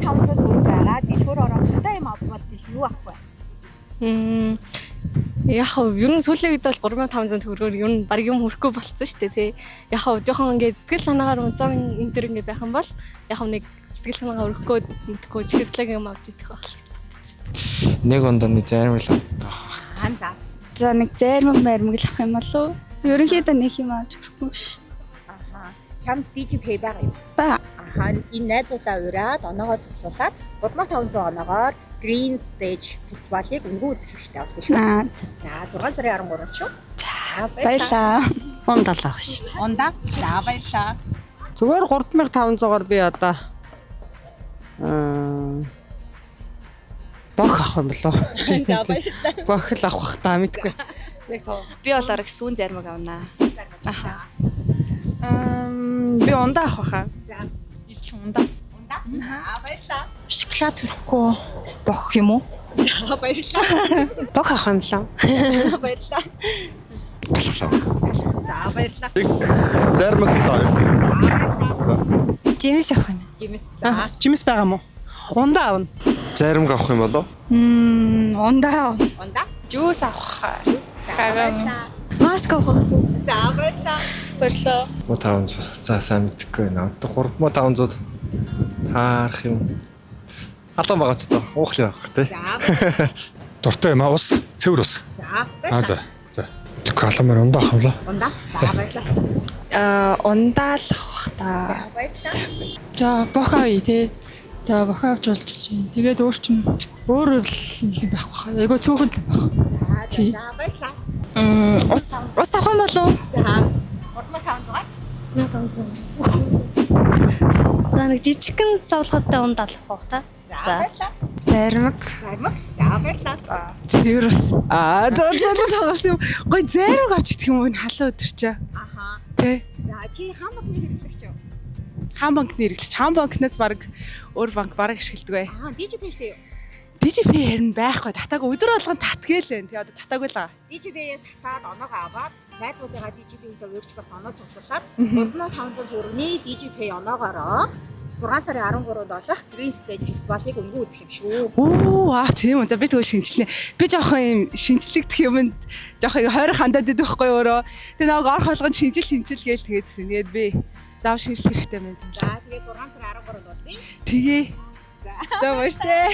3500 төгрөг байгаа. Дэлгүүр ороод тухтай юм авбал юу авах вэ? Яг хав ер нь сүүлийн үед бол 3500 төгрөгөөр ер нь баг юм хөрөхгүй болцсон шүү дээ, тий. Яг хав жоохон ингээд сэтгэл санаагаар унцаан энэ төр ингээд байх юм бол яг хав нэг сэтгэл санаагаа өргөхгүй мэдхгүй чихэрлэг юм авч идэх байх л гэж бодож байна. Нэг ондоо зарим л авах. Аа, за. За, нэг зайрмаг мармаг л авах юм болов уу? Ерөнхийдөө нэг юм авч өгөхгүй ш. Аха. Чамд DigiPay байгаа юу? Ба. Аха. Энэ найзуудаа ураад оноогоо цуглуулад 3500 оноогоор Green Stage фестивалыг үнэгүй үзэх хэрэгтэй болно шүү. Аа, За, 6 сарын 13-нд шүү. За, баярлаа. Ундаа л авах шүү дээ. Ундаа. За, баярлаа. Зүгээр 3500-аар би одоо аа бох авах юм болов. За, баярлалаа. Бох л авах бах та, мэдгүй. Би бол арга сүүн зайрмаг авнаа. Би ундаа авах байхаа. За. Ирч ундаа. Ундаа. За, баярлалаа. Шоколад хөрөхгүй бох юм уу? За, баярлалаа. Бох авах юм лээ. За, баярлалаа. Алхлаа. За, баярлалаа. Зарим удаа байсан. За. Жимс авах юм. Жимс. За. Жимс байгаа мó? Ундаа авна. Заримг авах юм болов? Ундаа. Ундаа. Juice авах. За, баярлалаа. Маск авах. За, баярлалаа. Баярлалаа. 500. За, сайн мэдэхгүй байна. Одоо 3500 хаарах юм. Халуун байгаа ч одоо уух л байх тий. За, баярлалаа. Дуртай юм а, ус, цэвэр ус. За, Аа, баярлалаа. за. За. Каламар ундаа авах юм лаа. Ундаа. За, баярлалаа. Аа, ундаа л авах та. За, баярлалаа. За, бох авъя те. За, бох авч болж чинь. Тэгээд өөр чинь өөр л юм байхгүй хаа. Айгуу цөөхөн л юм байх. За, Тий. за, баярлалаа. Ус авах юм болов уу? За, 3500. 1500. За, нэг жижигхэн савлгаатай ундаа л авах та. За, баярлалаа. Зайрмаг. Зармаг. За, баярлалаа. За. Цэвэр ус. Аа, зөө зөө зөө юм. Гой зайрмаг авч идэх юм уу энэ халуун өдөр чи? Аха. Тэ. За, чи хаан банкны хэрэглэгч юу? Хаан банкны хэрэглэгч. Хаан банкнаас баг өөр банк бараг ашигладаг. Аа, DigiPay-тэй юу? DigiPay харин байхгүй. Татаагүй, өдөр болгон татгээл байна. Тэгээ одоо татаагүй л байгаа. DigiPay-ээ татаад оноогоо аваад найзуудыгаа DigiPay-тэй урьж бас оноо цуглуулад 3500 төгрөгийн DigiPay оноогоороо 6 сарын 13-нд болох Green Stage фестивалыг үнэгүй үзэх юм шүү. Оо, аа, тийм үү. За, би тэгвэл шинжилнэ. Би жоохон юм шинжлэгдэх юмд жоохон хойр хандаад идэх байхгүй өөрөө. Тэгээ намайг орох болгон шинжил шинжил гээл тэгээдсэн. Тэгээд би зав шинжлэх хэрэгтэй байна. За, тэгээ 6 сарын 13-нд уулзъя. Тэгээ. За. За, баяртай.